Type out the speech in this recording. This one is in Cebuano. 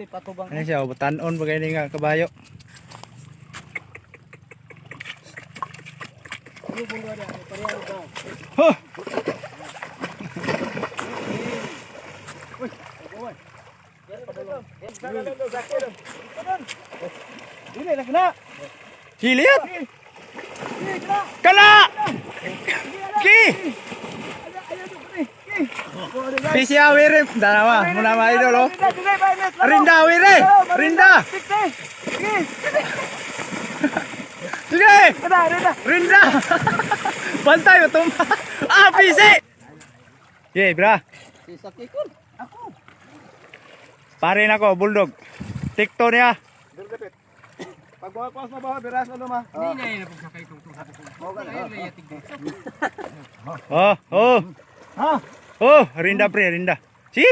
Ito patubang. Ano siya, tanon ba kayo nga kabayo? Huh! Dili na kana. Siliyat! Kala! Ki! Busy awire. Dalawa. Muna mga idol, oh. Rinda awire! Rinda! Sige! Rinda! Bantay mo tumba. Ah, busy! Sige, bra. Si Sakikon. Ako. Pare na ko, bulldog. Tikto niya. Pag bukas na ba, biras ano ma? Hindi na yun pagsakay kong tuha. Ayun na yatig. Oh. Ha? Oh, rinda pre, rinda. Si!